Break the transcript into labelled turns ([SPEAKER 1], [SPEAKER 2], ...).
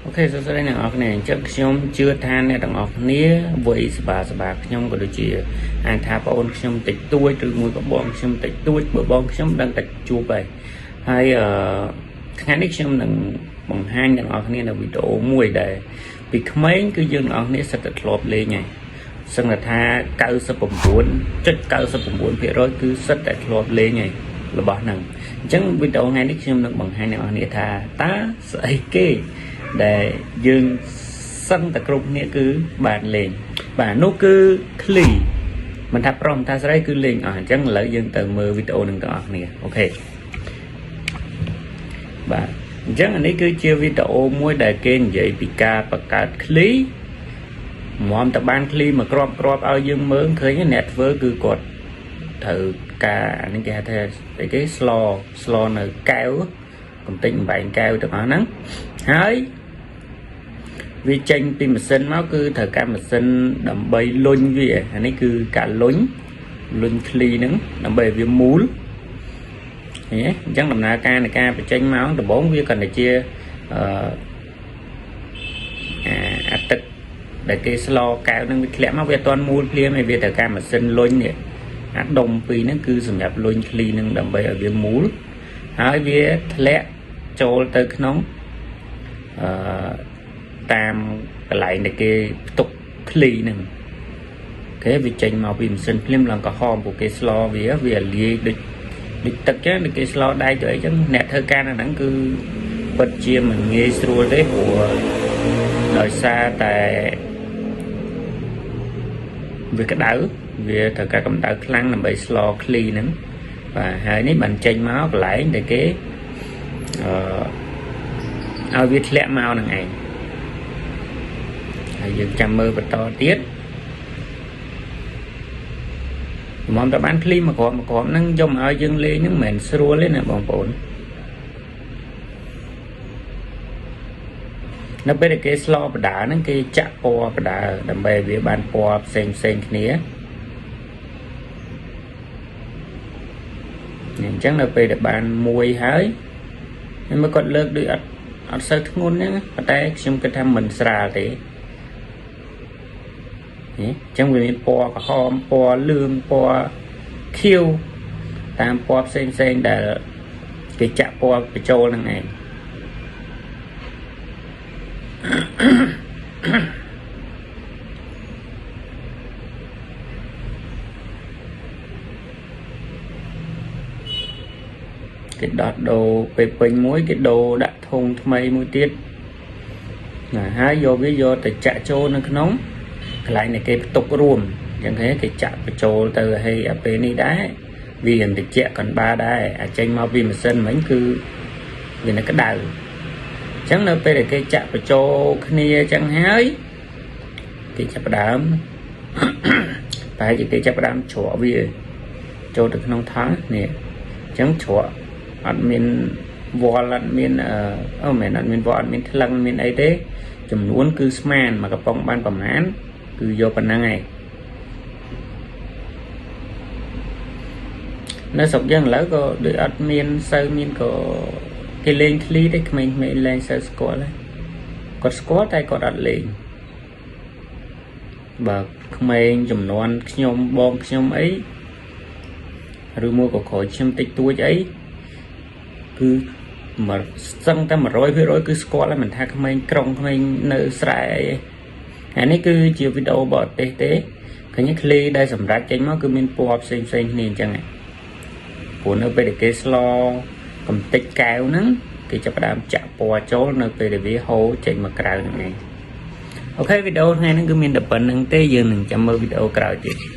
[SPEAKER 1] OK សួស្តីអ្នកនរគ្នាអញ្ចឹងខ្ញុំជឿថាអ្នកទាំងអស់គ្នាវ័យសបាសបាខ្ញុំក៏ដូចជាអាចថាប្អូនខ្ញុំតិចតួចឬមួយក៏បងខ្ញុំតិចតួចបើបងខ្ញុំដឹងតែជួបហើយហើយអឺថ្ងៃនេះខ្ញុំនឹងបង្ហាញអ្នកនរគ្នានៅវីដេអូមួយដែលពីក្មេងគឺយើងទាំងអស់គ្នាសិតតែធ្លាប់លេងហើយសឹងតែថា99.99%គឺសិតតែធ្លាប់លេងហើយរបស់ហ្នឹងអញ្ចឹងវីដេអូថ្ងៃនេះខ្ញុំនឹងបង្ហាញអ្នកនរគ្នាថាតើស្អីគេ ដែលយើងសឹងតែគ្រប់គ្នាគឺបានលេងបាទនោះគឺឃ្លីមិនថាប្រុសមិនថាស្រីគឺលេងអស់អញ្ចឹងឥឡូវយើងទៅមើលវីដេអូនឹងទាំងអស់គ្នាOK បាទអញ្ចឹងអានេះគឺជាវីដេអូមួយដែលគេនិយាយពីការបង្កើតឃ្លីមុំតបានឃ្លីមកក្របក្របឲ្យយើងមើលឃើញអ្នកធ្វើគឺគាត់ត្រូវការអានេះគេហៅថាស្អីគេស្លស្លនៅកែវកំតិចបំបែងកែវទាំងអស់ហ្នឹងហើយ វាចេញពីម៉ាស៊ីនមកគឺត្រូវការម៉ាស៊ីនដើម្បីលុញវាអានេះគឺការលុញលុញឃ្លីហ្នឹងដើម្បីឲ្យវាមូលឃើញទេអញ្ចឹងដំណើរការនៃការបញ្ចេញមកដំបូងវាគ្រាន់តែជាអឺអាអាទឹកដែលគេស្លកែវហ្នឹងវាធ្លាក់មកវាអត់ទាន់មូលភ្លាមឯងវាត្រូវការម៉ាស៊ីនលុញនេះអាដុំពីរហ្នឹងគឺសម្រាប់លុញឃ្លីហ្នឹងដើម្បីឲ្យវាមូលហើយវាធ្លាក់ចូលទៅក្នុងអឺ តាមកន្លែងដែលគេផ្ទុកឃ្លីហ្នឹងគេវាចេញមកពីម៉ាស៊ីនភ្លាមឡើងក្រហមពួកគេស្លវាវាលាយដូចដូចទឹកចឹងដូចគេស្លដែកទៅអីចឹងអ្នកធ្វើការនៅហ្នឹងគឺពិតជាមិនងាយស្រួលទេព្រោះដោយសារតែវាក្តៅវាត្រូវការកម្ដៅខ្លាំងដើម្បីស្លឃ្លីហ្នឹងបាទហើយនេះបានចេញមកកន្លែងដែលគេអឺឲ្យវាធ្លាក់មកហ្នឹងឯងហើយយើងចាំមើលបន្តទៀតមុំតបានឃ្លីមកគ្រាប់មកគ្រាប់ហ្នឹងយកមកឲ្យយើងលេងហ្នឹងមិនមែនស្រួលទេណាបងប្អូននៅពេលដែលគេស្លបដាហ្នឹងគេចាក់ពណ៌បដាដើម្បីឲ្យវាបានពណ៌ផ្សេងផ្សេងគ្នាអញ្ចឹងនៅពេលដែលបានមួយហើយហើយមើលគាត់លើកដូចអត់អត់សូវធ្ងន់ហ្នឹងប៉ុន្តែខ្ញុំគិតថាមិនស្រាលទេអញ្ចឹងវាមានពណ៌ក្រហមពណ៌លឿងពណ៌ខៀវតាមពណ៌ផ្សេងផ្សេងដែលគេចាក់ពណ៌បញ្ចូលហ្នឹងឯងគេដោះដូរពេលពេញមួយគេដូរដាក់ធុងថ្មីមួយទៀតណាហើយយកវាយកទៅចាក់ចូលនៅក្នុងកន្លែងដែលគេផ្ទុករួមអញ្ចឹងគេគេចាក់បញ្ចូលទៅឲ្យអាពេលនេះដែរវានឹងតិចកណ្បាដែរអាចចេញមកពីម៉ាស៊ីនមិញគឺវានៅក្តៅអញ្ចឹងនៅពេលដែលគេចាក់បញ្ចូលគ្នាអញ្ចឹងហើយគេចាប់ផ្ដើម តែជាគេចាប់ផ្ដើមជ្រក់វាចូលទៅក្នុងថង់នេះអញ្ចឹងជ្រក់អត់មានវល់អត់មានអឺមិនអត់មានវល់អត់មានថ្លឹងមានអីទេចំនួនគឺស្មានមកកំប៉ុងបានប្រមាណគឺយកប៉ុណ្ណឹងឯងនៅស្រុកយើងឥឡូវក៏ដូចអត់មានសូវមានក៏គេលេងឃ្លីទេក្មេងៗលេងសូវស្គាល់ទេគាត់ស្គាល់តែគាត់អត់លេងបើក្មេងចំនួនខ្ញុំបងខ្ញុំអីឬមួយក៏ក្រោយខ្ញុំតិចតួចអីគឺមកសឹងតែ100%គឺស្គាល់ហើយមិនថាក្មេងក្រុងក្មេងនៅស្រែអីអានេះគឺជាវីដេអូបរទេសទេឃើញឃ្លីដែលសម្រាប់ចេញមកគឺមានពណ៌ផ្សេងផ្សេងគ្នាអញ្ចឹងព្រោះនៅពេលដែលគេស្លកំតិចកែវហ្នឹងគេចាប់ផ្ដើមចាក់ពណ៌ចូលនៅពេលដែលវាហូរចេញមកក្រៅហ្នឹងឯង OK វីដេអូថ្ងៃហ្នឹងគឺមានតែប៉ុណ្្នឹងទេយើងនឹងចាំមើលវីដេអូក្រោយទៀត។